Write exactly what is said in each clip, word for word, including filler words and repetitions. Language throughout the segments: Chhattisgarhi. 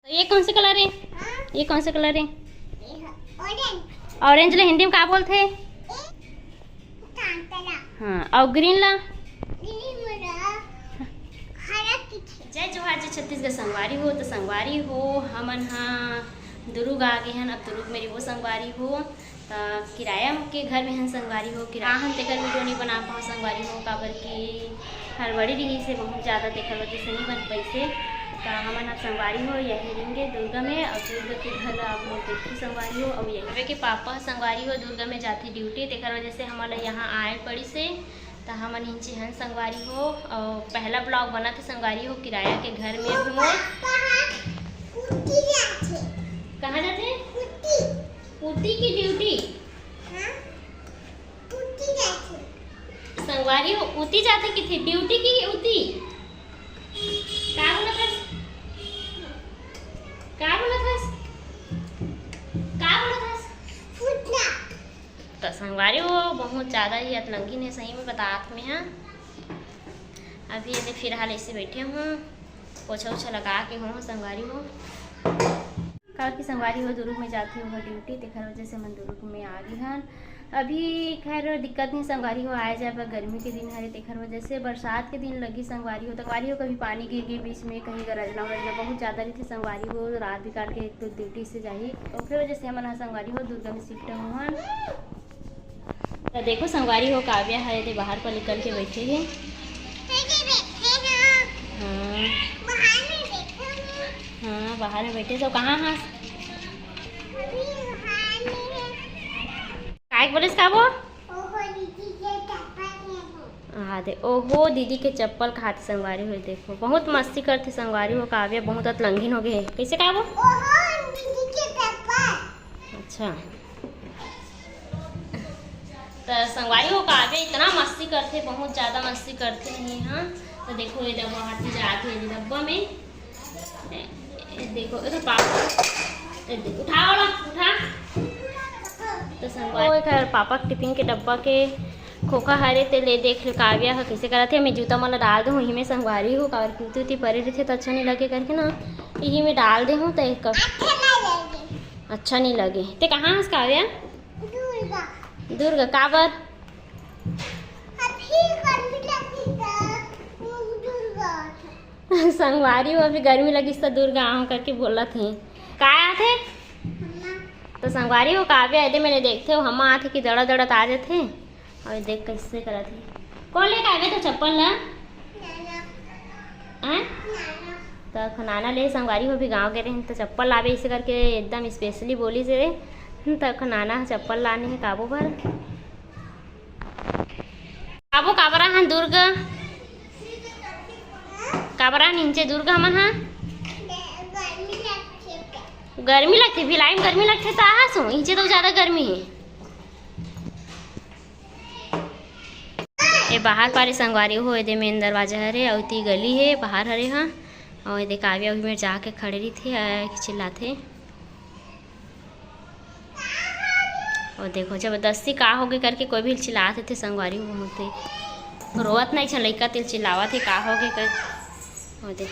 ये कौन से कलर है? ये कौन से कलर है? ऑरेंज। ऑरेंज ला हिंदी में का बोलथे? हाँ, और ग्रीन ला? जय जोहार, जय छत्तीसगढ़ संगवारी हो। तो संगवारी हो, हमन हा दुरुग आ गे हन। अब दुरुग में रहिबो संगवारी हो। त किराया के घर में हन संगवारी हो, किराया हम तेकर वीडियो नहीं बना पाओ संगवारी हो, काबर कि हड़बड़ी रहिस हे बहुत ज़्यादा, तेकर वजह से नहीं बन पाइसे। त हमन अब संगवारी हो यही रेंगे दुर्गा में, और दुर्गा के घर ला आप लोग देखो संगवारी हो। और यही के पापा संगवारी हो दुर्गा में जाथे ड्यूटी, तेकर वजह से हमन ला यहाँ आए पड़िस हे। त हमन इंचे हन संगवारी हो, और पहला ब्लॉग बनत हे संगवारी हो किराया के घर में अभी मोर। कहाँ जाथे? ऊटी की ड्यूटी। संगवारी हो, ऊटी जाथे किथे, ड्यूटी की ऊटी। का बोलत हस? का बोलत हस? का बोलत हस? त संगवारी हो, बहुत ज़्यादा ही अतलंगी ने सही में बतात में हा। अभी ये फिलहाल ऐसे बैठे हूँ, पोछा उछा लगा के हूँ संगवारी हो। काबर कि संगवारी हो दुरुग में जाथे ओकर ड्यूटी, तेखर वजह से हमन दुरुग में आ गे हन। अभी खैर दिक्कत नहीं संगवारी हो, आए जाए बर, गर्मी के दिन हरे, तेखर वजह से। बरसात के दिन लगी संगवारी हो, त संगवारी हो कभी पानी गिर गे बीच में, कहीं गरजना वरजना बहुत ज़्यादा रहिथे संगवारी हो, रात बिकाल के एक तो ड्यूटी से जाही, ओखरे वजह से हमन ह संगवारी हो दुर्गा में शिफ्ट होहन। त देखो संगवारी हो, काव्या ह एदे बाहर पर निकल के बैठे हे। हाँ। हाँ, बाहर में बैठे। तो कहाँ हस? काय बोलिस का वो? हाँ दे, ओहो दीदी के चप्पल कहाथे संगवारी हो। देखो, बहुत मस्ती करथे संगवारी हो। काव्या बहुत अतलंगिन हो गे हे। कैसे का वो? अच्छा। त संगवारी हो, काव्या इतना मस्ती करथे, बहुत ज़्यादा मस्ती करथे नहीं, हाँ। त देखो, ये डब्बा हाथ में जात हे, ये डब्बा में, ए, ए, देखो, एकर पापा, ए, दे, उठा वाला, उठा। त संगवारी, एकर पापा के टिफिन के डब्बा के खोखा हरे, ते ले देख ले, काव्या ह कइसे करत हे। मैं जूता मन ला डाल देहूँ, इही में संगवारी हो, काबर कि उती उती परे रहिथे, त अच्छा नहीं लगे करके ना, इही में डाल देहूँ, त एक अच्छा नहीं लगे। ते कहाँ हस काव्या? दुर्गा। दुर्गा, काबर? अभी गर्मी लगती त दुर्गा आथे। संगवारी हो, अभी गर्मी लगिस त दुर्गा आहूँ करके बोलत हे। काय आथे? मम्मा। त संगवारी हो, काव्या एदे मेर देखथे हो, मम्मा आथे कि दड़ा दड़ा आ जाथे। और देख कैसे करत हे। कौन लेके आवे तो चप्पल ला? नाना। हैं? नाना। त खनाना ले संगवारी हो भी गाँव गे रहिन त चप्पल लाबे, इसे करके एकदम स्पेशली बोलिस हे। त खनाना ह चप्पल लाने हे काबो बर। काबो काबरा हन दुर्ग? काबरा हन इंचे दुर्ग हमन हा? गर्मी लगथे, भिलाई में गर्मी लगथे त आहा सो, इंचे तो ज्यादा गर्मी हे। ये बाहर पारे संगवारी हो, एदे मेन दरवाजा हरे, अउ ती गली हे, बाहर हरे हा। अउ एदे काव्या उही मेर जाके खड़े रहिथे, अ, चिल्लाथे। अउ देखो, जबरदस्ती का होगे करके कोई भी चिल्लात रहिथे संगवारी हो, होथे। रोवत नहीं छन लइका, तेल चिल्लावत हे, का होगे कर। अउ दे।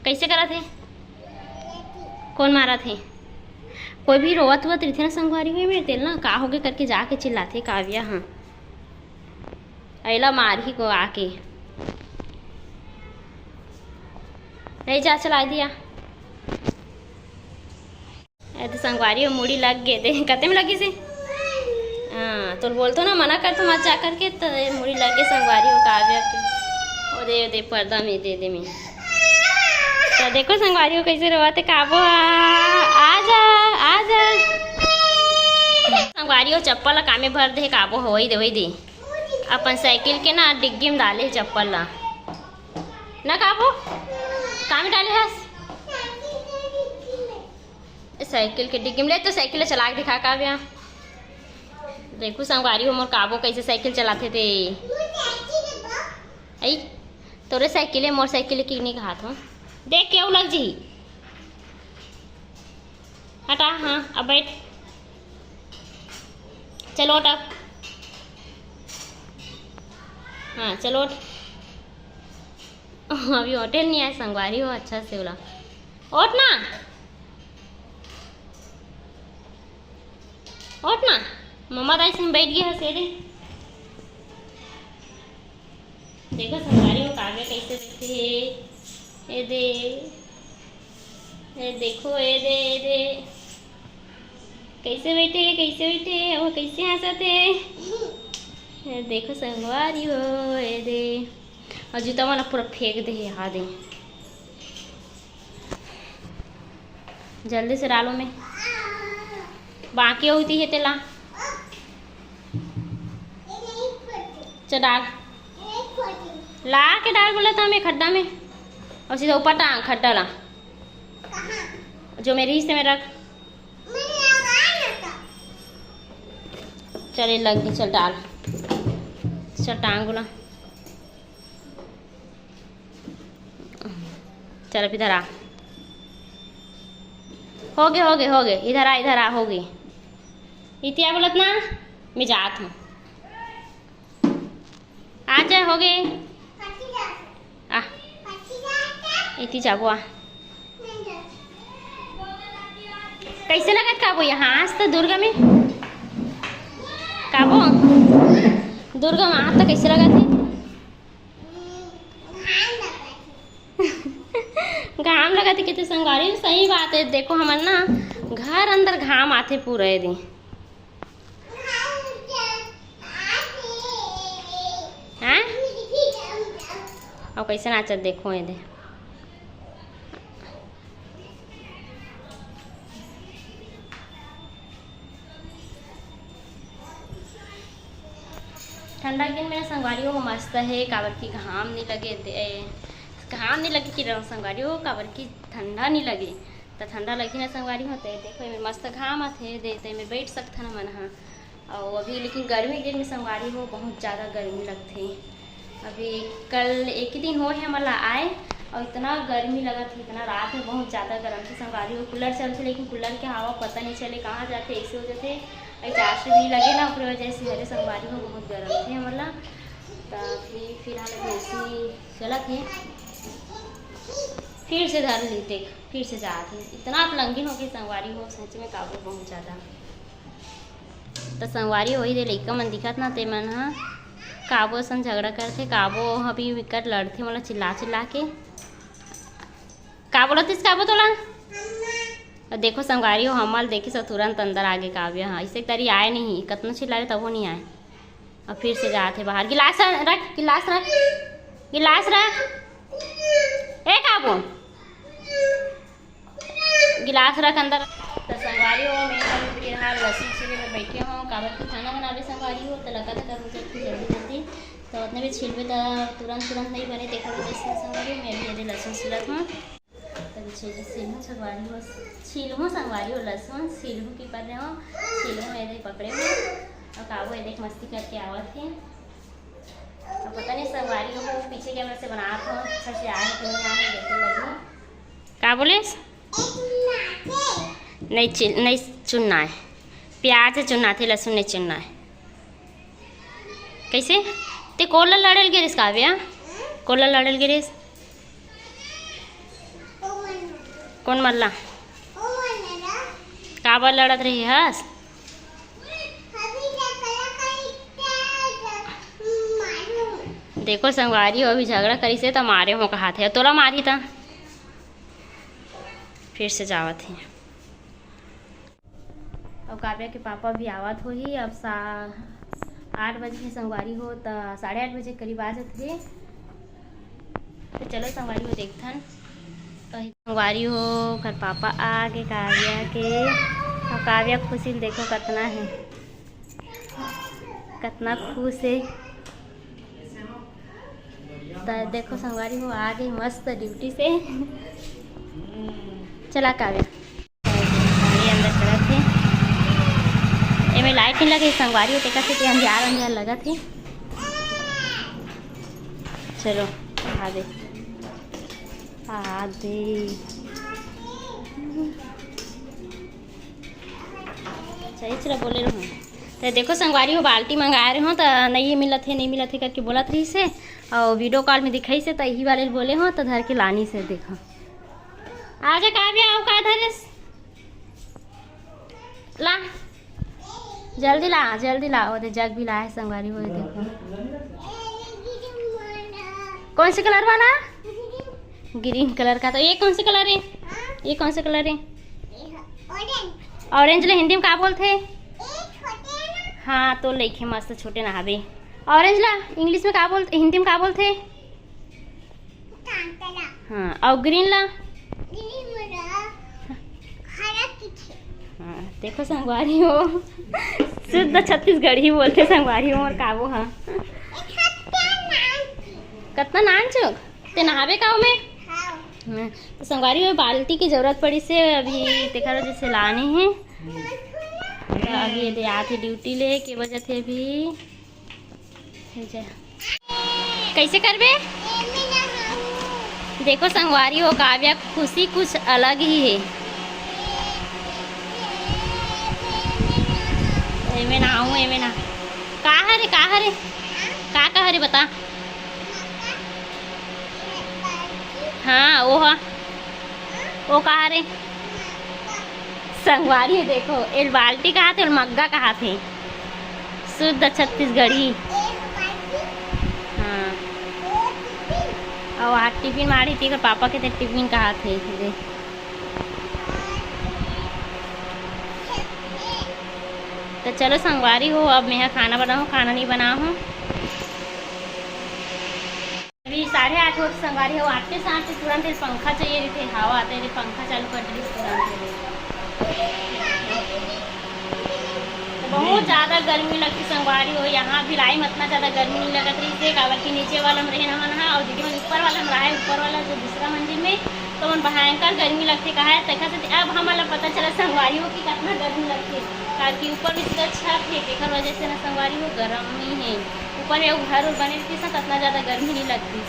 कैसे करत हे? कौन मारत हे? कोई भी रोवत हुवत रहिथे ना संगवारी हो, मेरे तेल ना का होगे करके जाके चिल्लाथे काव्या। हाँ, अइला मारही को आके। नहीं जा, चला दिया। ए तो संगवारी हो, मुड़ी लग गे ते। कते में लगिस हे? हाँ, तो बोलतो ना, मना कर तो मत जा करके, तो ये मुड़ी लग गे संगवारी हो काव्या के। ओ दे, ओ दे, पर्दा में दे दे में। तो देखो संगवारी हो कैसे रोवत हे, काबो आ, आ जा, आ जा। संगवारी हो चप्पल ला कामे भर दे, काबो हो, वही दे, वही दे। अपन साइकिल के ना डिग्गी में डाले चप्पल ला। ना काबो? कामे डाले हस? साइकिल के डिग्गी में ले तो साइकिल ला चला के दिखा काव्या। देखो संगवारी हो मोर काबो कैसे साइकिल चलाथे ते। आई, तोरे साइकिल हे, मोर साइकिल के नहीं कहात हो। देख के लग जी। हटा, हाँ, अब बैठ। चलो उठ अब। हाँ, चलो उठ। अभी होटल नहीं आए संगवारी हो, अच्छा से बोला। उठ ना, उठ ना, मम्मा दाई संग बैठ गे हस, ए दे। देखो संगवारी हो, काव्या कैसे बैठे हे, ए दे, ए देखो, ए दे, ए दे, कैसे बैठे हे, कैसे बैठे हे, वो कैसे हंसत हे। ए देखो संगवारी हो, ए दे, अउ जूता मन पूरा फेंक दे हे, हा दे। जल्दी से डालो में, बाकी होती है तेला। चल डाल, ला के डाल बोला था मैं खड्डा में, और सीधा ऊपर टांग खड्डा ला, जो मेरी हिस्से में रख। चल, ये लग गई, चल डाल, चल टांग बोला। चल, अब इधर आ। हो गे, हो गे, हो गे। इधर आ, इधर आ, हो गे। इति आ बोलत ना, मैं जात हूँ। आ जाए, हो गे। आ। इति जाबो, आ। कैसे लगत काबो यहाँ आज तो दुर्गा में? काबो? दुर्गा में आज तो कैसे लगत हे? घाम लगत हे किते संगवारी, सही बात हे। देखो हमन ना घर अंदर घाम आथे पूरा ए दिन। हाँ? अउ कैसे नाचत देखो ए दे। ठंडा के दिन में संगवारी हो मस्त हे, काबर कि घाम नहीं लगे दे, घाम नहीं लगे कि संगवारी हो, काबर कि ठंडा नहीं लगे। त ठंडा लगही ना संगवारी हो। ते देखो, एमे मस्त घाम आथे, दे ते एमे बैठ सकथन हमन ह। अउ अभी लेकिन गर्मी के दिन में संगवारी हो, बहुत ज़्यादा गर्मी लगथे। अभी कल एक ही दिन हो हे हमन ला आए, अउ इतना गर्मी लगत हे, इतना रात में बहुत ज़्यादा गर्म से संगवारी हो। कूलर चलथे, लेकिन कूलर के हवा पता नहीं चले कहाँ जाथे, ऐसे हो जाथे। अउ चार्ज भी नहीं लगे ना, ओकरे वजह से हरे संगवारी हो, बहुत गर्म थे हमन ला। त अभी फिलहाल अभी एसी चलत हे, फिर से धर ली, देख, फिर से जात हे। इतना आप लंगिन होके संगवारी हो, सच में काबू बहुत ज़्यादा। त संगवारी वही दे लइका मन दिखत ना, ते मन ह काबो सन झगड़ा करथे, काबो ह भी विकट लड़थे, मोला चिल्ला चिल्ला के। का बोलत हस काबो तोला? अउ देखो संगवारी हो, हमल देखिस अउ तुरंत अंदर आगे काव्या। हाँ, इसे तरी आए नहीं, कतना चिल्लाए तबो नहीं आए। अब फिर से जात हे बाहर। गिलास रख, गिलास रख, गिलास रख। ए काबो, गिलास रख अंदर। त संगवारी हो, मैं अभी फिलहाल लहसुन छीले में बैठे हों, काबर कि खाना बनाबे संगवारी हो, त लगा था करूँ जब जल्दी जल्दी। त उतने भी छीलबे त तुरंत तुरंत नहीं बने, तेकर वजह से संगवारी हो, मैं अभी ये लहसुन छीलत हों। तभी छील, छीलहूँ संगवारी हो, छीलहूँ संगवारी हो, लहसुन छीलहूँ की पकड़े हो, छीलहूँ ये देख पकड़े हो। अउ काबो ये देख मस्ती करके आवत हे। अब पता नहीं संगवारी हो, पीछे कैमरा से बनात हो, अच्छा से आए कि नहीं आए, देखे लगी। का बोलेस? नहीं चिल-, नहीं चुनना है, प्याज चुनना थे, लहसुन नहीं चुनना है। कैसे? ते कोन ला लड़े ल गिरिस काव्या? कोन ला लड़े ल गिरिस? कोन मन ला? काबर लड़त रही हस? देखो संगवारी हो, अभी झगड़ा करिस हे त मारे हो कहात हे, तोला मारी त फिर से जावत हे। अउ काव्या के पापा भी आवत होही। अब सा-, आठ बजे के संगवारी हो, त साढ़े आठ बजे के करीब आ जाथे। त चलो संगवारी हो, देखथन। तो संगवारी हो, ओकर पापा आ गे काव्या के। अउ काव्या खुशी ल देखो कतना हे, कतना खुश हे। त देखो संगवारी हो, आ गे मस्त ड्यूटी से। चला काव्या। गाड़ी अंदर चलत हे। एमे लाइट नहीं लगे, संगवारी हो, तेकर सेती अंधियार अंधियार लगत हे। चलो, आ दे, आ दे। चल, चला बोले रहूँ। त देखो संगवारी हो, बाल्टी मंगाए रहूँ, त नहीं मिलत हे, नहीं मिलत हे करके बोलत रहिस हे, अउ वीडियो कॉल में दिखाइस हे, त यही वाले बोले हो, त धर के लानिस हे, देखो। आजा काव्या, अउ का धरेस? ला, जल्दी ला, जल्दी ला। वो दे जग भी लाए हे संगवारी हो, ये देखो। कौन से कलर वाला? ग्रीन कलर का। तो ये कौन से कलर हे? ये कौन से कलर हे? ऑरेंज ला हिंदी में का बोलथे? हाँ, तो लइके मस्त छोटे नहाबे। ऑरेंज ला इंग्लिश में का बोलथे, हिंदी में का बोलथे? हाँ, अउ ग्रीन ला? हाँ, देखो संगवारी हो, शुद्ध छत्तीसगढ़ी बोलथे संगवारी हो मोर काबो हा। कतना नान चुक ते नहाबे का ओमे? हाँ, तो संगवारी हो बाल्टी के जरूरत पड़िस हे, अभी तेखर जैसे लाने हे। तो अभी ये दे आथे ड्यूटी ले के बजत हे अभी। कैसे करबे? देखो संगवारी हो, काव्या खुशी कुछ अलग ही हे। एमे नहाहूँ, एमे ना। का हरे, का हरे? का, का हरे बता? हाँ, वो हा। वो का हरे? संगवारी हो देखो, एला बाल्टी कहाथे, एला मग्गा कहाथे। शुद्ध छत्तीसगढ़ी। हाँ। अउ आज टिफिन माढ़ी, तेकर पापा के ते टिफिन कहाथे। दे। तो चलो संगवारी हो, अब मैं खाना बनाहूँ, खाना नहीं बनाहूँ। अभी साढ़े आठ होत संगवारी हो, आते साथ तुरंत ये पंखा चाहिए रहिथे, हवा आते रहिथे, पंखा चालू कर दीस तुरंत। तो बहुत ज़्यादा गर्मी लगथे संगवारी हो, यहाँ भी लाई में इतना ज़्यादा गर्मी नहीं लगत रहिस हे, काबर कि नीचे वाला में रहेन हमन हा, अउ दीदी मन ऊपर वाला में रहे, ऊपर वाला जो दूसरा मंजिल में, तो मन भयंकर गर्मी लगथे कहा है। तेखर से अब हमन ला पता चला संगवारी हो कि कितना गर्मी लगथे, काबर कि ऊपर में सीधा छत हे, तेखर वजह से ना संगवारी हो गर्मी हे। ऊपर में वो घर उर बने रहितिस ना, तो इतना ज़्यादा गर्मी नहीं लगतिस।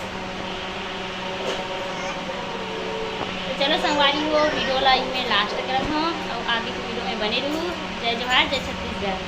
तो चलो संगवारी हो, वीडियो ला इमे लास्ट करत हूँ, और आगे की वीडियो में बने रहू। जय जोहार, जय छत्तीसगढ़।